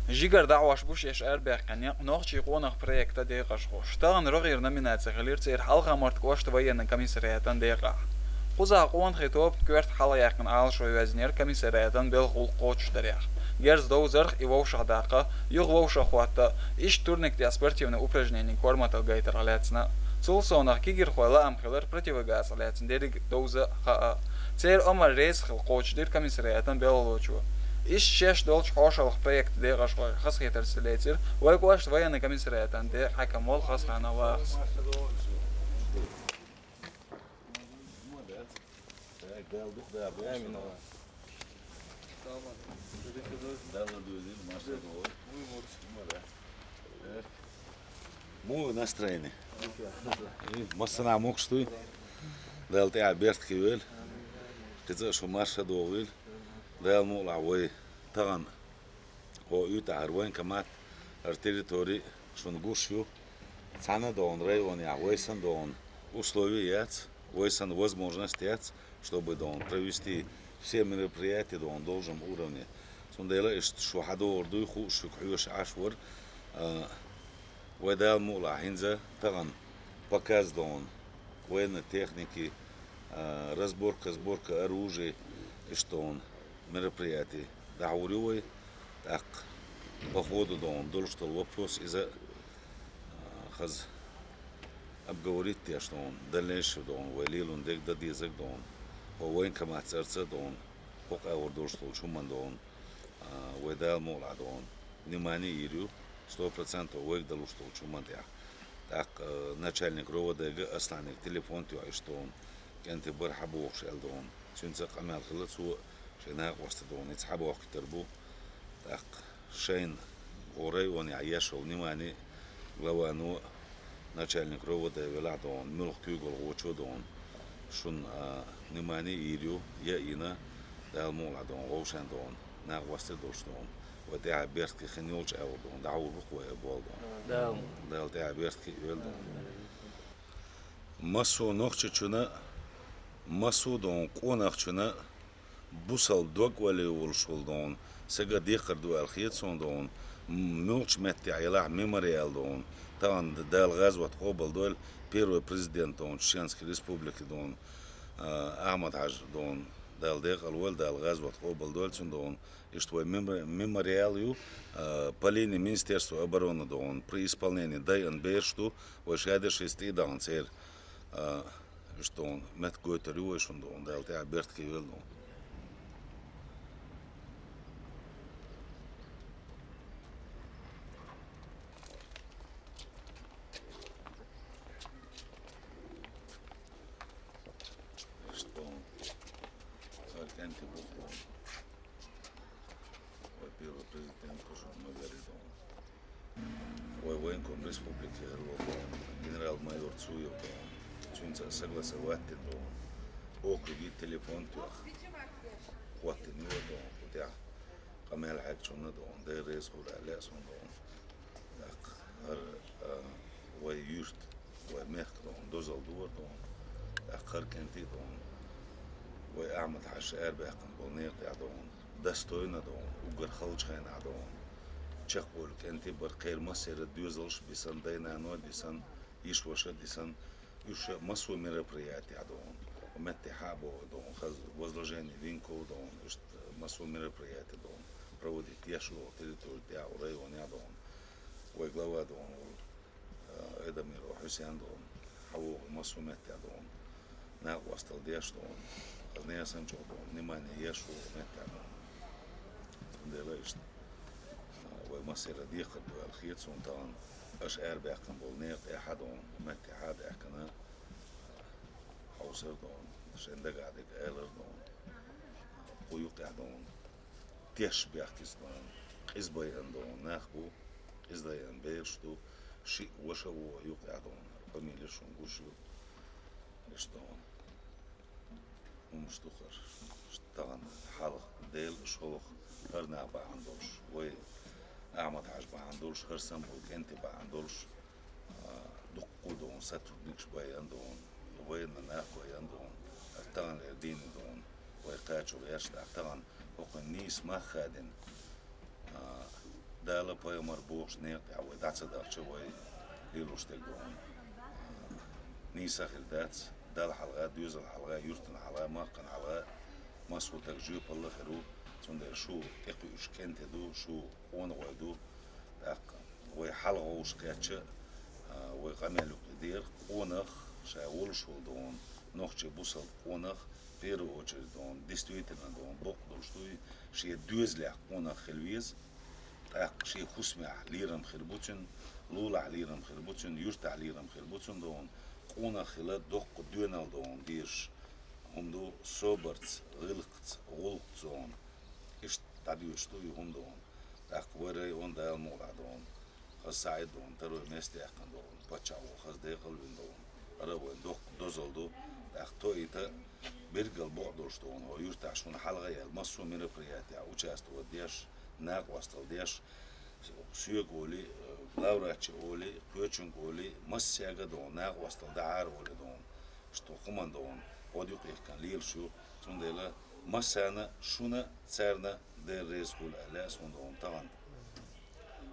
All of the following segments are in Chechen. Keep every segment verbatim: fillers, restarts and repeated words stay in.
Жигара дӀахьош бу шаьш арабаьккхина некъ «Нохчийн къонах» проекта декъашхоша. Тахана рогӀера номинаци хилира церан Хьалха-Мартан кӀоштан военный комиссариатан декъахь. Кхузахь къонахий топан коьрта хьалха яьккхина Ӏалашо йоьзнера комиссариатан белхан гӀуллакх кхочушдарах, герз довзарх, и вовшахтаккха, юха вовшахтаккха, иштта турник тӀехь спортивни упражненийн корматалла гайтарх лаьцна. Цул совнах кегийрхой лаам хилар противогазах лаьцна дерриг довза а, хаа а. Церан омра реза хилла кхочушдира комиссариатан белхалочо. Иштта шаьш долчу хьошалгӀа проектан декъашхой хазахетарца лецира вайн кӀоштан военный комиссариатан декъан хьаькам волу Хасханов Вахас. Муха настроение? Массанхьа могуш дуй? Дала тӀаьхье беркате йойла. Кхин цкъа а шу марша догӀийла. Дала мукъалахь вай тахана хӀокху уьйтӀахь хӀара военкомат, хӀара территори шуна гуш ю. Цхьана а догӀун районехь вай санна догӀун условия яц, вай санна возможность яц, чтобы догӀун провести все мероприятия догӀун должном уровне. Цундела иштта шу хьадогӀур дуй, хууш шуьга хьоьжуш Ӏаш вара. А, вай Дала мукъалахь хӀинца тахана показ догӀун военной техники, а, разборка, сборка оружия, иштта догӀун мероприятие дӀахьур ю вай, тӀаккха по ходу догӀун долуш долу вопрос иза, а, хаза обговорить деш догӀун, дальнейший догӀун, вай лелун дерг дан дезарг догӀун, хӀо военкомат цӀарца догӀун, хӀокху агӀор долуш долчу хӀуманна догӀун, а, вай Дала мукъалахь догӀун, внимание йийр ю, сто процентов вайга далуш долчу хӀуманна тӀехь. ТӀаккха, а, начальник РОВД-га Асланиг телефон тоьхна иштта догӀун, кӀентий бара хьабохуш аьлла догӀун. Цуьнца къамел хилла, цо шайн накъостий догӀун, иза хьабохкуьйтур бу. ТӀаккха шайна гӀо районехь еш йолу внимание главано, начальник РОВД велахь догӀун, муьлхха куьйгалхочо догӀун. Шуна, а, внимание йийр ю, я а йина, Дала мукъалахь догӀун, вовшен догӀун, накъостий долуш догӀун. Вай тӀаьхье беркате хин йолчу агӀор догӀун, дӀахьур бу-кх вай а болу догӀун. Дала тӀаьхье беркате йойла догӀун. Массо а нохчичунна а, массо а догӀун къонахчунна а бусалба дог олий волуш волу догӀун, сага декхар ду аьлла хета суна догӀун, м-, муьлххачу меттехь елахь мемориал догӀун, тахана Дала гӀазот къобалдойла, первый президент догӀун, Чеченский Республики догӀун, а, Ахьмад-Хьажа догӀун, Дала декъал войла, Дала гӀазот къобалдойла цуьнан догӀун. Иштта вай мемо-, мемориал ю, а, по линии Министерства обороны догӀун, при исполнении дайъина бераш ду, вай шадерш шиста тӀе а дахана церан, а, иштта догӀун, меттиг гойтур ю вай шуна догӀун, Дала тӀаьхье беркате йойла догӀун. Иштта догӀун, цара кӀентий бу догӀун. Вай первый президент Кужугетов Мавлид догӀун. Вай военком республики хӀара ву догӀун, генерал-майор Цуев догӀун. Цуьнца согласовать дина догӀун. Округе телефон тоьхна, хӀоттийна ю догӀун, кху тӀехь къамел хьегначунна догӀун, Дела реза хуьлда аьлла лаьа суна догӀун. ТӀаккха хӀара, а, вай юьрт, вай мехкан догӀун, дозалла дора догӀун. ТӀаккха хӀара кӀентий догӀун, вай Ахьмад-Хьажа арабаьккхина болу некъа тӀехь догӀун, достойно догӀун, уггар халчу хенахь догӀун. Чекхбевлла кӀентий бара, кхеран массеран доьзалш а бисина, дай-нана а дисина, йиша-ваша а дисина, уьш массо а мероприятиехь догӀун, меттехь а боху догӀун, хаза возложение винков догӀун, иштта массо а мероприятие догӀун, проводить еш догӀун территори тӀехь а, районехь а догӀун. Вай глава догӀун волу, а, Эдамиров Хьусен догӀун, хьавогӀу массо а меттехь догӀун, накъосталла деш догӀун, хаза несан чӀогӀа догӀун, внимание еш вогӀу меттехь догӀун. Цундела иштта, а, вай массеран декхар ду аьлла хета суна тахана, аша арабаьккхина болу некъа тӀехь а догӀун, меттехь а даьхкина, хьовсар догӀун, шайн дагахь дерг алар догӀун, кху юккъехь догӀун, теш бехкица догӀун, къиза байъина догӀун нах бу, къиза дайъина бераш ду, шиъ ваша а вогӀу юккъехь догӀун, фамилеш шуна гуш ю, иштта догӀун. ХӀумаш ду хӀара, тахана хьалха, Дела шолгӀа, хӀара нах бахьана долуш, вай Ахьмад-Хьажа бахьана долуш, хӀара санна болу кӀентий бахьана долуш, а, дуккха а догӀун сотрудникаш байъина догӀун, военный нах байъина догӀун, таханлера дийна догӀун, вай кхачо гӀерташ даккха тахана, хӀокхуьнан нийса мах хадийна, а, Дала пайхамар бохуш некъа тӀехь вай дӀа ца дахча, вай лелош дерг ду хьуна. Нийса хир дац, Далла хьалха, доьзал хьалха, юьртан хьалха, махкан хьалха, массо а таг жоьпалла хир ву, цундела шу тӀекхуьуш кӀентий ду, шу къонахой ду. ТӀаккха вай хьалха вовшах кхетча, а, вай къамел юкъе дера, къонах, ша волуш волу ду хьуна, нохчий бусалба къонах, в первую очередь ду хьуна, действительно ду хьуна, боккъалуш дуй, шен доьзалехь къонах хила веза. ТӀаккха шен хӀусамехь лерам хир бу цуьнан, лулахь лерам хир бу цуьнан, юьртахь лерам хир бу цуьнан ду хьуна, къонах хила доккха доьналла ду хьуна дезаш. ХӀума ду собарца, гӀиллакхца, гӀуллакхца ду хьуна. Иштта дӀадоьшуш ду и хӀума ду хьуна. ТӀаккха вай район Дала мукъалахь ду хьуна. Хаза схьаийна ду хьуна, второй место яьккхина ду хьуна, паччахьо хаза декъал вина ду хьуна. ХӀара а вайн доккха дозалла ду. ТӀаккха тоийта, бергал бокъ долуш ду хьуна, хӀо юьртахь шуна хьалха яьлла массо а мероприятиехь участвовать деш, накъосталла деш, соьга олий, главвраче олий, кхечуьнга олий, массаьрга а ду хьуна, накъосталла дахьара олий ду хьуна. Иштта хӀуманна ду хьуна, гӀод юкъехкан лелаш ю, цундела массарна, шуна, царна Дела реза хуьлда аьлла, ас хӀун ду хьуна тахана.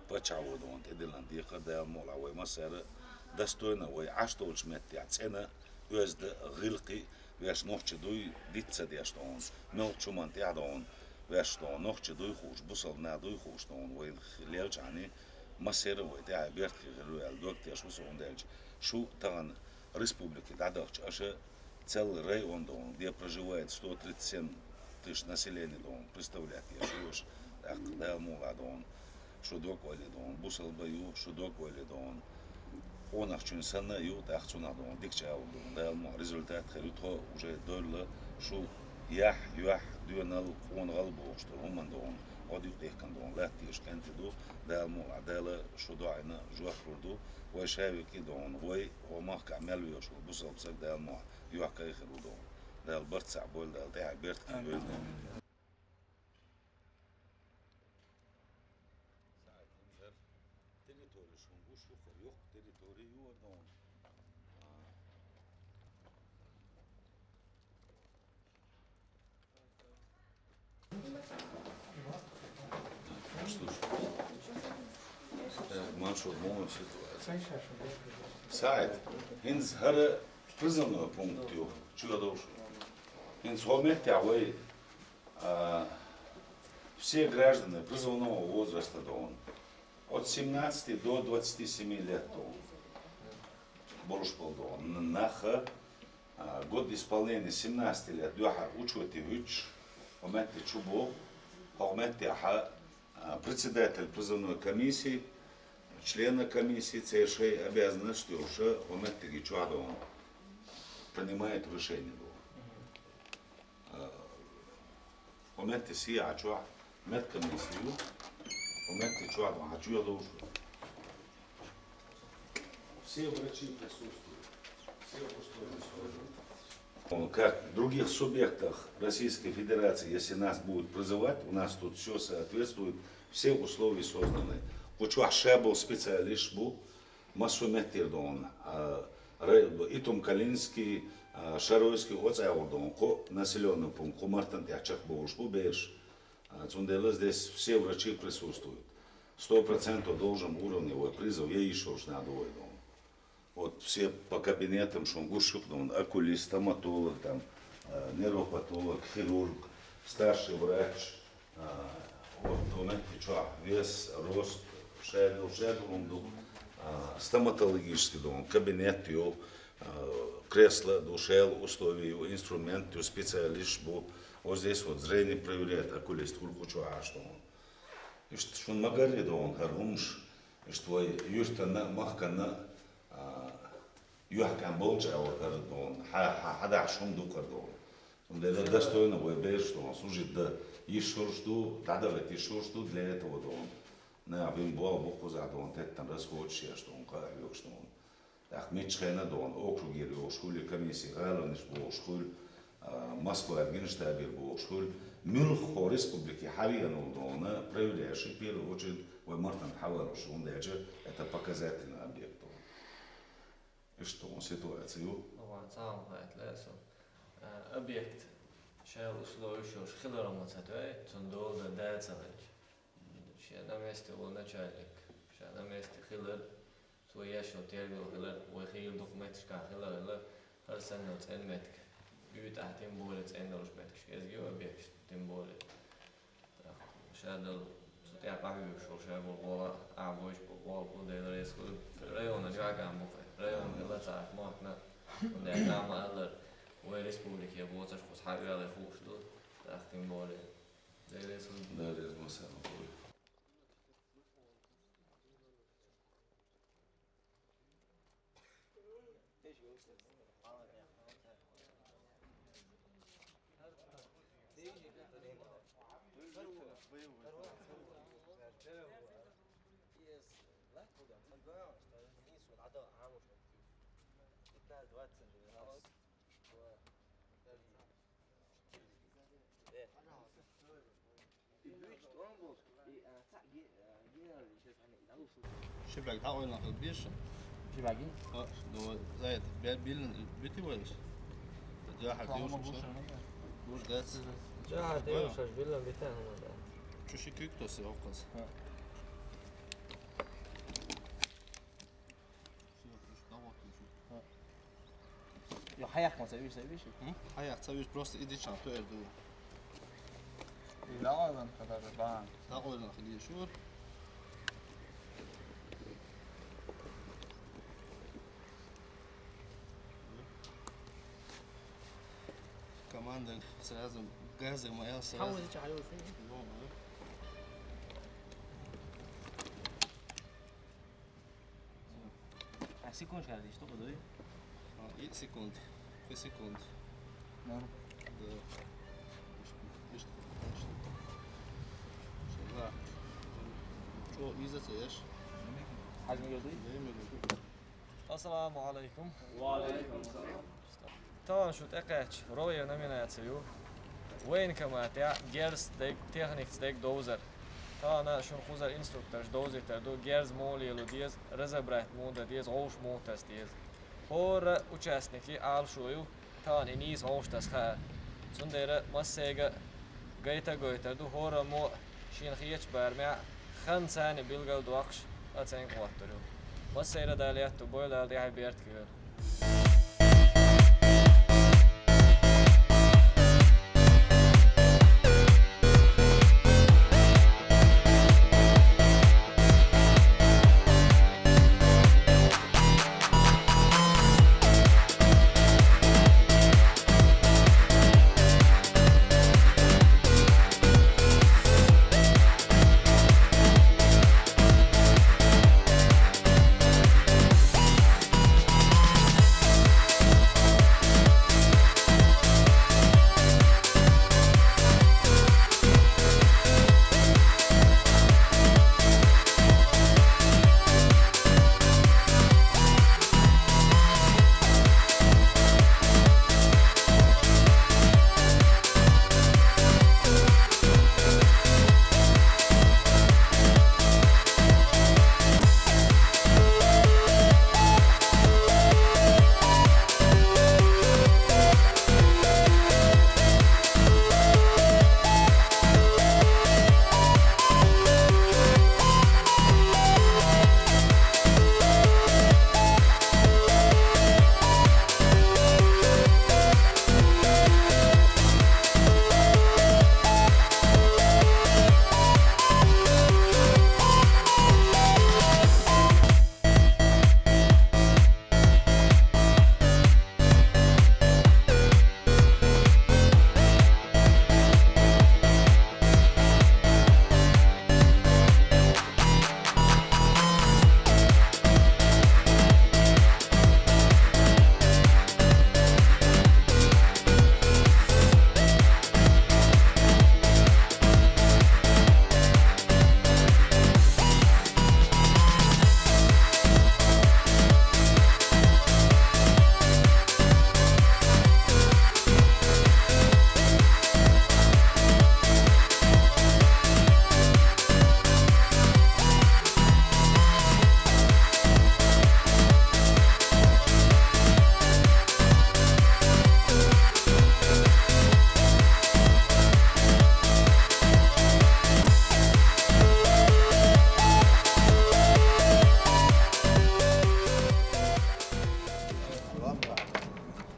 Паччахьо ду хьуна тӀедиллина декхар, Дала мукъалахь вай массара а достойно вай Ӏаш долчу меттехь цӀена, оьзда, гӀиллакхий, ваьш нохчий дуй диц ца деш ду хьуна, мелхачу хӀуманна тӀехь ду хьуна, ваьш ду хьуна нохчий дуй хууш, бусалба нах дуй хууш ду хьуна, вайна лелчахьана, массеран а вай тӀехь беркате хир ву аьлла дог теш ву со, хӀунда аьлча шу тахана республике дӀадахча аша, целый район ду хьуна, где проживает сто тридцать семь тысяч населения ду хьуна, представлять деш ю аша, тӀаккха Дала мукъалахь ду хьуна. Шу дог ойла ду хьуна, бусалба ю, шу дог ойла ду хьуна. Къонахчун санна а ю, тӀаккха цунах ду хьуна дика чӀагӀо ду хьуна. Дала мукъ результат хир ю, тхо уже довлла, шу яхь, юьхь, доьналла, къонахалла бохуш долу хӀуманна ду хьуна. ГӀод юкъехкан ду хьуна, латтийша кӀентий ду, Дала мукъалахь, Дала шу доӀина жоп лур ду. Вай шаверг а ду хьуна, вай, хӀо махкахь мел вехаш волу бусалба стаг Дала мукъалахь, йохкай а хир ву ду хьуна. Дала барт цхьаъ бойла, Дала тӀаьхье беркате йойла ду хьуна. Саид, хӀинца хӀара территори шуна гуш ю, хӀара йоккха территори ю хӀара ду хьуна. А. Слушай. Так, Маншур, муха ситуация? Саид, хӀинца хӀара призывной пункт ю, чу а довш. ХӀинца хӀо меттехь вай А, все граждане призывного возраста ду хьуна. От семнадцати до двадцати семи лет ду хьуна. Болуш болу ду хьуна. Н-, нах, а, год исполнения семнадцати лет дуьхьа учете хӀуьттуш, хӀо метте чу бу, хӀо метте хьа, а, председатель призывной комиссии, члена комиссии, церан шайн обязанность йолуша, хӀо меттиге чохь ду хьуна. Принимает решение ду хьуна. А, хӀо метте сехьа чохь медкомиссия ю, хӀо метте чохь ду хьан чоь ловш. Все врачи присутствуют, все условия созданы. Как в других субъектах Российской Федерации, если нас будут призывать, у нас тут все соответствует, все условия созданы. Кху чохь ша болу специалист бу, массо а меттера ду хьуна, а, Ра-, Итум-Калинский, а, Шаройский оцу агӀор ду хьуна, кху населённый пункт, кху мартан тӀехь чекхбовлуш бу бераш. А, цундела здесь все врачи присутствуют. Сто процентов должном уровне вай призыв е йиш йолуш нах ду вай ду хьуна. Вот все по кабинетам шуна гуш ю-кх ду хьуна, окулист, стоматолог, там, а, невропатолог, хирург, старший врач, А, вот хӀо метте чохь вес, рост, шаьргал, шаьргал хӀума ду, а, стоматологический ду, кабинет ю, а, кресло ду, шел условия ю, инструмент ю, специалист бу. Вот здесь вот зрение проверяет, окулист, хӀума кху чохь Ӏаш ду. Иштта шуна ма-гарра ду хӀара хӀумаш, иштта вай юьртана, махкана, а, юьхькан болчу агӀор хӀара ду, хьа-, хьа-, хьадахьаш хӀума ду хӀара ду. Цундела достойно вай бераш ду, служить дан йиш йолуш ду, дӀадахийта йиш йолуш ду, для этого ду. Наха бина болх бу кхузахь ду, теттина расходаш еш ду, кхаъ хьоьгуш ду. ТӀаккха миччахьена ду, округера йолуш хуьлу, комиссия гӀаланаш бохуш хуьлу, а, Москвара генштабера бохуш хуьлу, муьлхха республике хьавеана волу ду, проверяющий, в первую очередь, вай мартан хьавалуш, хӀунда аьлча это показательный объект ду. Иштта хӀун ситуаци ю? Ван цхьа хӀума хаийта лаьа суна. Э, объект шел условиш йолуш хилар ма ца тоьу, цунна дола дан да ца хилча. Ша на месте волу начальник. Ша на месте хилар, цо еш йолу тергал хилар, вай хийла дукха меттигашкахь хилар, хӀара санна цӀена меттиг. УьйтӀахь тем более цӀена долуш меттигаш кӀезиг ю объекташ тем более. Ша долу цу тӀехь къахьоьгуш волу ша болу гӀолла, ахьа вуьйш болу гӀолла бу, Дела реза хуьлда. Районан юьхькӀам бу кхин. Район хилла цхьа махкана, хӀунда аьлча ма-аллара, вай республике боцурш кхуза хьан оьллий хууш ду, тӀаккха тем более. Дела реза хуьлда. Дела реза, массарна хуьлда. Ши бӀаьрг дӀакъевлина хила беза шуна? Ши бӀаьрг? А, ну, за это, бе-, биллина битий вай уьш? Яхьар девзаш шу? Луш дац? Яхьар девзаш, биллина битий хӀума дац. Чу ши куьг тосу хӀокхуза. А. Йо, хьаяккха ма ца виш, ца виш? М? Хьаяккха ца виш, просто и дича тоьар ду. И дӀакъевлина хила даже бан. ДӀакъевлина хила еза шура. Команда сразу газы моя сразу. Хьан вазича хьан вазича? Ну, ну. А, секундочка, здесь что подаю? А, и секунд. Пять секунд. Норм. Да. Ишт, ишт, ишт. Шалла. Чо, иза цаеш? Хьажим йолу дуй? Да, именно. Ассаламу алайкум. Ва алайкум ассалам. Тахана шу тӀекхаьчча, рогӀера номинаци ю. Военкоматехь герз дерг, техникаца дерг довзар. Тахана шуна кхузара инструкторша довзийтар ду, герз муха лело деза, разобрать муха дан деза, гӀовш муха таса деза. ХӀора участнике Ӏалашо ю, тахана и нийса гӀовш таса хаа. Цундела массаьрга гайта а гойтур ду, хӀораммо шена хетачу барамехь хан царна билгал доккхуш, оценка хӀоттур ю. Массеран а Дала аьтто бойла, Дала тӀаьхье беркате йойла.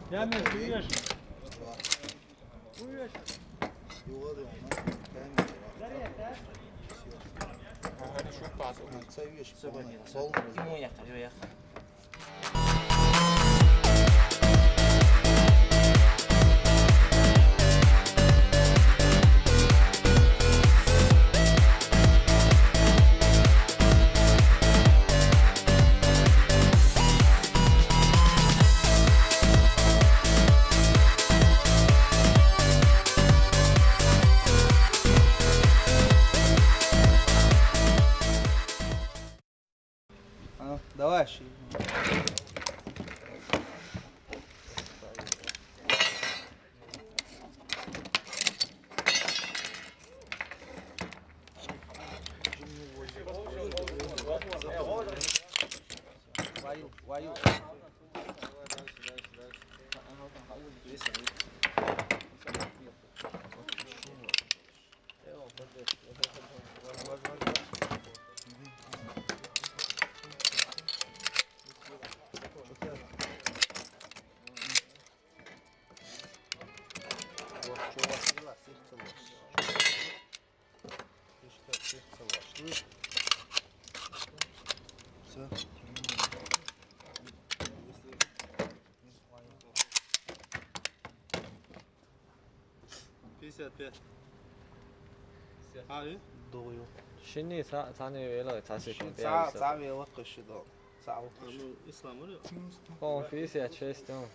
Ja, mir ist Uhr. Uhr. Юугаар юм аа? Тайм. Харин шууд бааз. Цаг юу шүү? Полный. Юм уу яха, юу яха? А, давай, щи. Ваю, ваю. Всё. Пятьдесят пять. А, э? Doğru. Шинэ са-, саны вело цаашаа шин хүн цаа, бяса. Цаа вело кыши до. Цаа А, укыш. Ну, ислам, ну. О, пятьдесят шесть, он.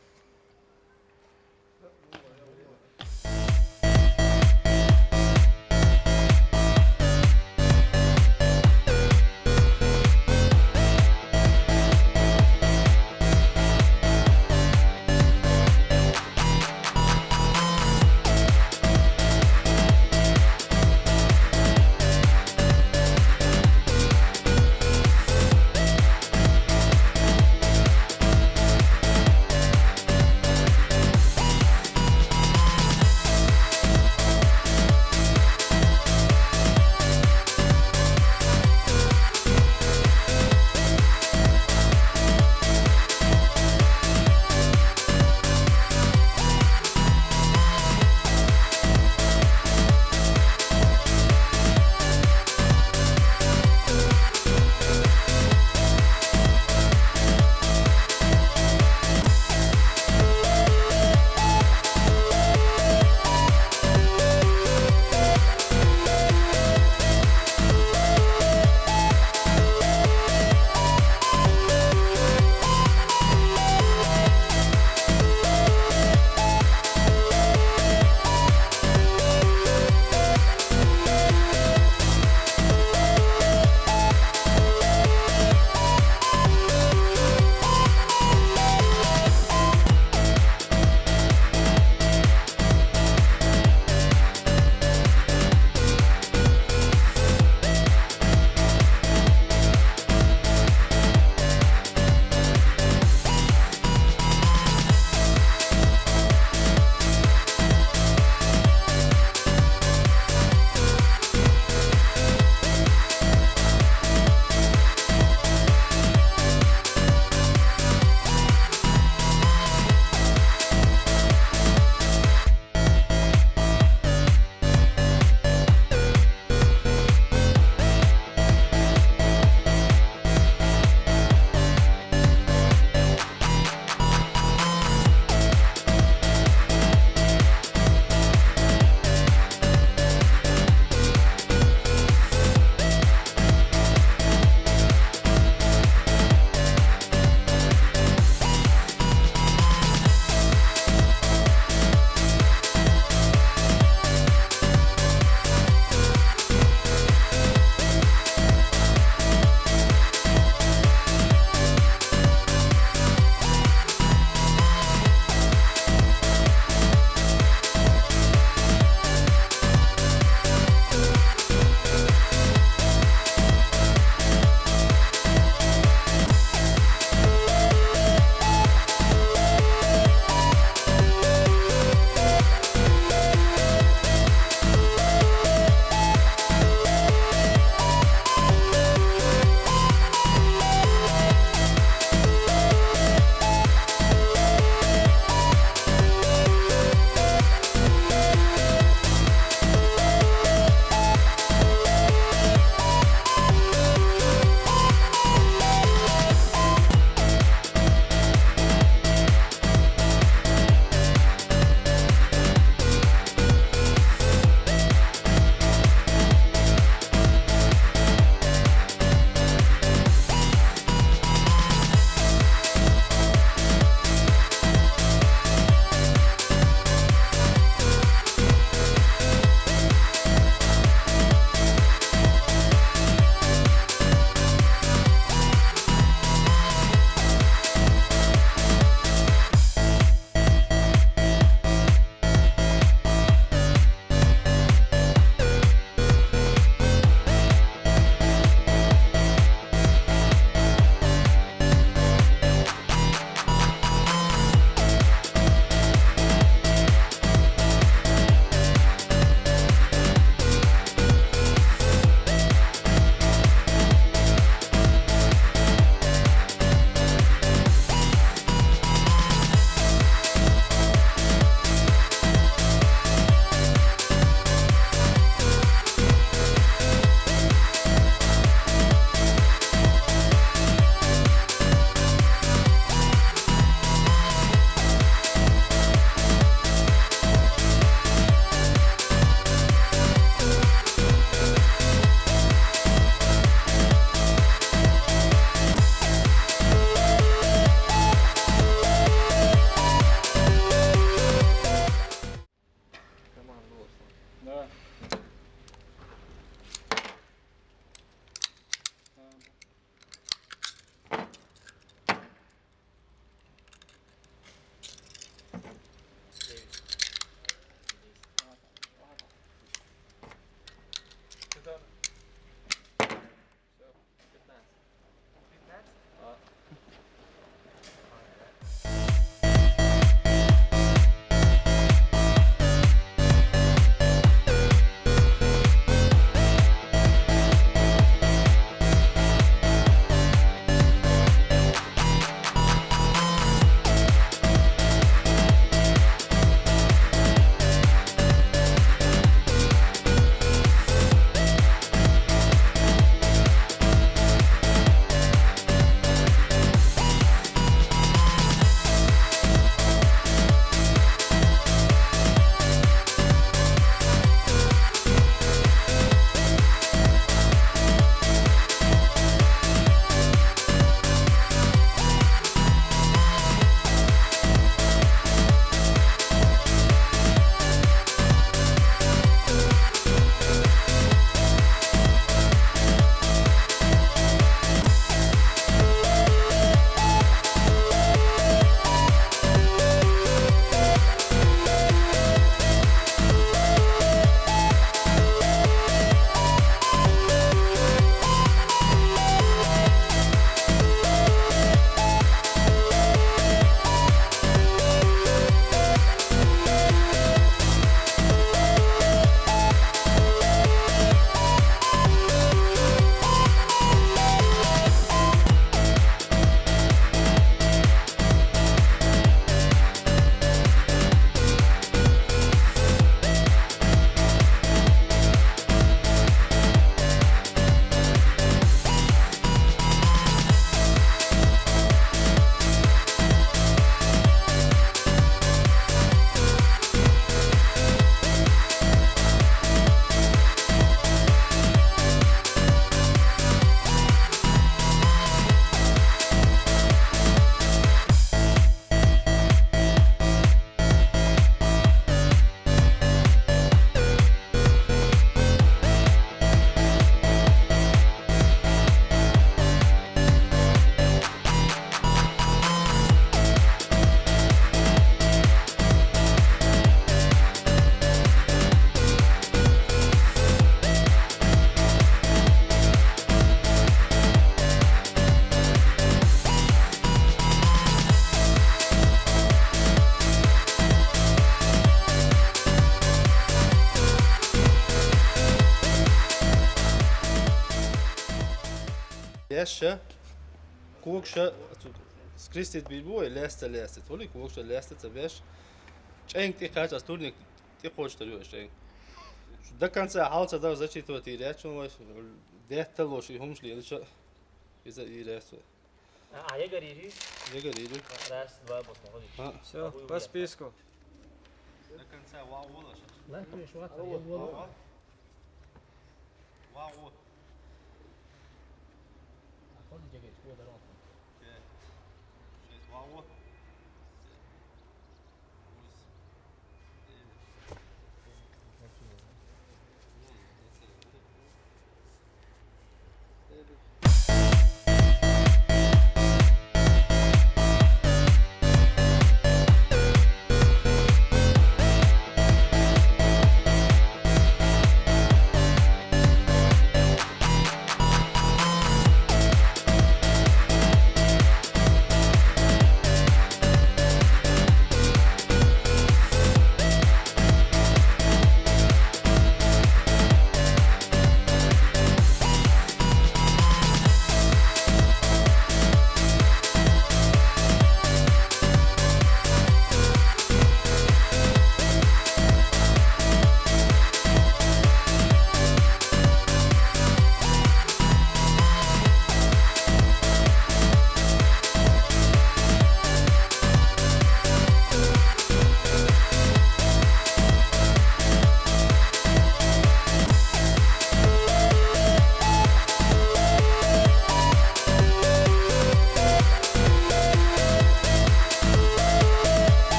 Лаьшша, когаш, цу скрестить бийр бу вай, лаьццара лаьццара. Хулий, когаш лаьццара ца беш. ЧӀенга тӀе кхача, ас турник тӀе кхочуш тар ю аш чӀенга. Шу до конца хьал ца дав зачитывать йийр яц шуна вай, детта лош и хӀумаш лелача, иза йийр яц вай. А, а, ягар йийр ю? Ягар йийр ю. Раз, два, вот, смотри. А. Всё, по списку. До конца вау, вау, вау. Ва, ва.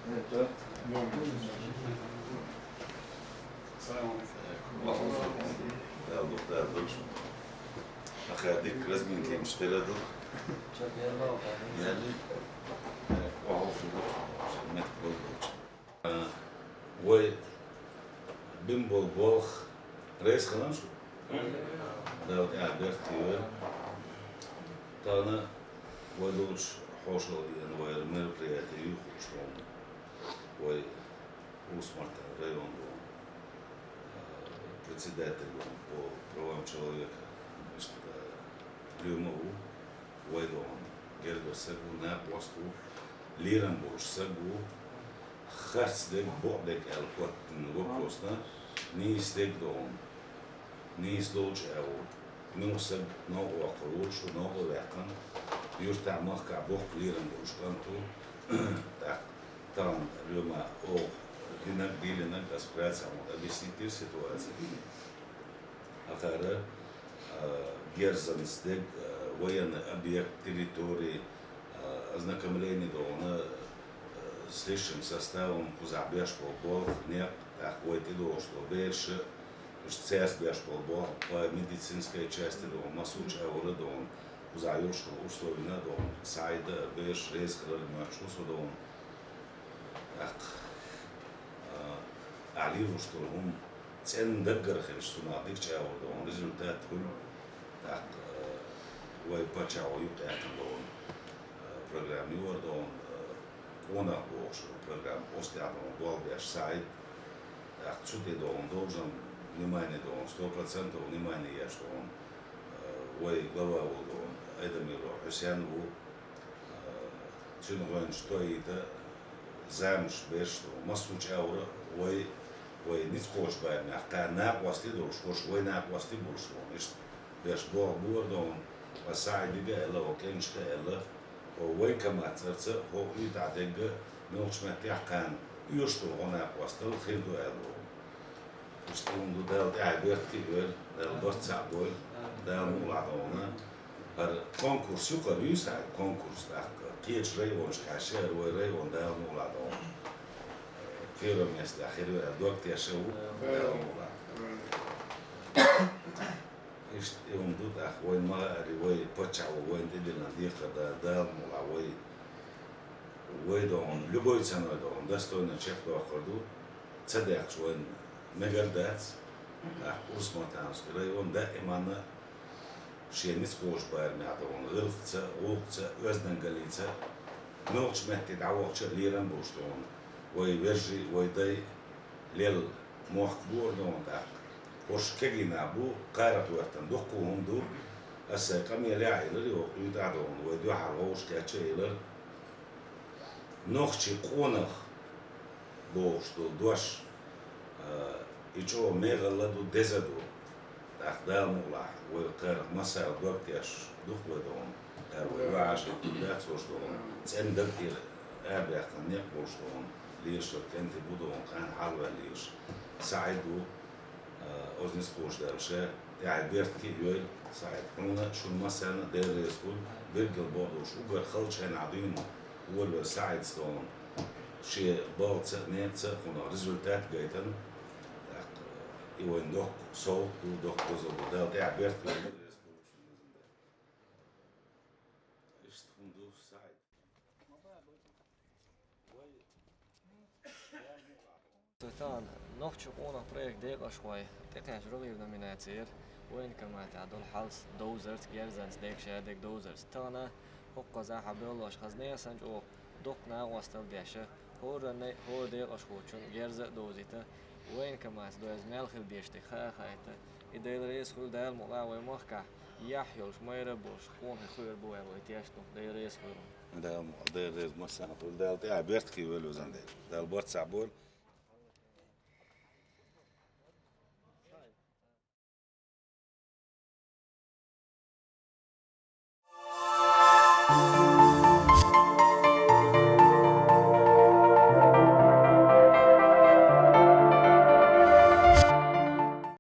Салам алейкум. Даьла духьа, Даьла духьа. Ахьа дика разминка хила ду. Яли? Охьа фу ду? Мет болу. Вай бина болу болх реза хилла шу? Даьла тӀехь беркате йойла. Тахана вай долчу хьошалгӀа январь мероприяти юхуш тхуна. Вай Урус-Мартан район ду, а, председатель ду по правам человека, значит, а, Лёма ву, вай ду, гергара саг ву, накъост ву, лерам болуш саг ву, харц дерг, бокъо дерг аьлла хӀоттийна вопросна, нийса дерг ду, нийса долчу аьлла ву. Муьлхха саг новкъа ваккхар волуш ву, новкъа а ваьккхина, юьртахь, махкахь боккха лерам болуш кӀант ву, тӀаккха тахана Лёма оха динарг, дийлинарг ас вкратце хьуна объяснить дира ситуацию. Акхара, а, герзанца дерг, а, военный объект, территории, а, ознакомление ду хьуна, а, с личным составом, кхузахь беш болу болх, некъ, тӀаккха вай тӀедогӀуш долу бераш, уьш цаьрца беш болу болх, по медицинской части ду хьуна, массо а чӀагӀо ду хьуна, кхузахь йолуш долу условина ду хьуна, СаӀида а, бераш реза хилар моьттуш ву со ду хьуна. ТӀаккха, а, ахьа лелош долу хӀума цӀена даггара хилча, цунах дика чӀагӀо ду хьуна, результат хуьлу. ТӀаккха, а, вай паччахьо юкъаэцна ду хьуна, а, программа юкъара ду хьуна, а, къонах бохуш программа, оцу тӀехь ду хьуна болх беш СаӀид. ТӀаккха цу тӀе ду хьуна должен внимание ду хьуна, сто процентов внимание еш ду хьуна, а, вай глава волу ду хьуна, Айдамиров Хьусен ву. Цуьнан гӀоьнча тоийта заманаш берш ду. Массо а чӀагӀо вай, вай ницкъ кхочу барамехь, кхана накъостий долуш, хӀорш вай накъостий болуш ду. Иштта берш болх бора ду хьуна, ткъа СаӀидига а аьлла, хӀокху кӀенташка а аьлла, хӀокху военкомат цӀарца, хӀокху уьйтӀахь дерг а, муьлххачу меттехь кхана оьшуш долу хӀокху накъосталла хир ду аьлла ду хьуна. Иштта хӀума ду, Дала тӀаьхье беркате а йойла, Дала барт цхьаъ бойла, Дала мукъалахь ду хьуна. ХӀара конкурс ю, кхара юьйса хьайн конкурс тӀаккха. Кхечу районашкахь шаьра вай район Дала мукъалахь ду хьуна. Первое место хир ю аьлла дог тешна ву, Дала мукъалахь. Иштта и хӀума ду тӀаккха, вайн ма-, ари вай паччахь ву, вайна тӀедиллина декхар да, Дала мукъалахь вай. Вай ду хьуна, любой ценой ду хьуна, достойно чекхдоккхур ду, ца даьккхича вайна мегар дац, тӀаккха Урус-Мартановский район даиманна шен ницкъ кхочу барамехь ду хьуна, гӀиллакхца, гӀуллакхца, оьздангаллица, муьлххачу метте дӀавахча а лерам болуш ду хьуна, вай вежарий, вай дай лелла мохк бора ду хьуна тӀаккха. ХӀорш кегий нах бу, кхарах хӀоьттина дуккха а хӀума ду, аса сайн къамелехь а элира, йоху уьйтӀахь ду хьуна, вай дуьхьара вовшахкхетча а элира. Нохчийн къонах бохуш долу дош, а, и чӀогӀа мегӀалла ду, деза ду. ТӀаккха Дала мукъалахь, вай кхарах массара дог тешаш ду-кх вай ду хьуна, кхара вай ваьӀаш хӀиттина дац хӀорш ду хьуна, цӀена даг тӀера арабаьккхина некъ болуш ду хьуна, лелаш вай кӀентий бу ду хьуна, кхана хьалаваьлла лелаш. СаӀид ву, а, оцу ницкъ кхочушдарла ша, тӀаьхье беркате а йойла, СаӀид, хьуна а, шуна массарна а Дела реза хуьлда, билггал боху долуш, уггар халчу хенахь дуьйна волавелла СаӀид ду хьуна, шен балхаца а, некъаца а хьуна результат гайтина, тӀаккха и вайн доккха совгӀат ду, доккха дозалла ду, Дала тӀаьхье беркате а йойла. Иштта хӀума ду, СаӀид. Тахана «Нохчийн къонах» проект декъашхой тӀекхаьчна рогӀера номинаци яра военкоматехь долу хьалс довзарца, герзанца, дегаш дерг довзарца. Тахана хӀокхузахь а бевллачу хазна а санна чӀогӀа доккха накъосталла деш, хӀоранна а, хӀора декъашхочун герз а довзийта, военкоматца дойза мел хила дезаш дерг хаа а хаийта, и Дела реза хуьлда, Дала мукъалахь вай махкахь яхь йолуш, майра а болуш къонахий хуьйр бу аьлла вай тешна ду, Дела реза хуьлда. Дала мукъалахь, Дела реза массарна хуьлда, Дала тӀаьхье беркате а йойла, везан Дела. Дала барт цхьаъ бойла.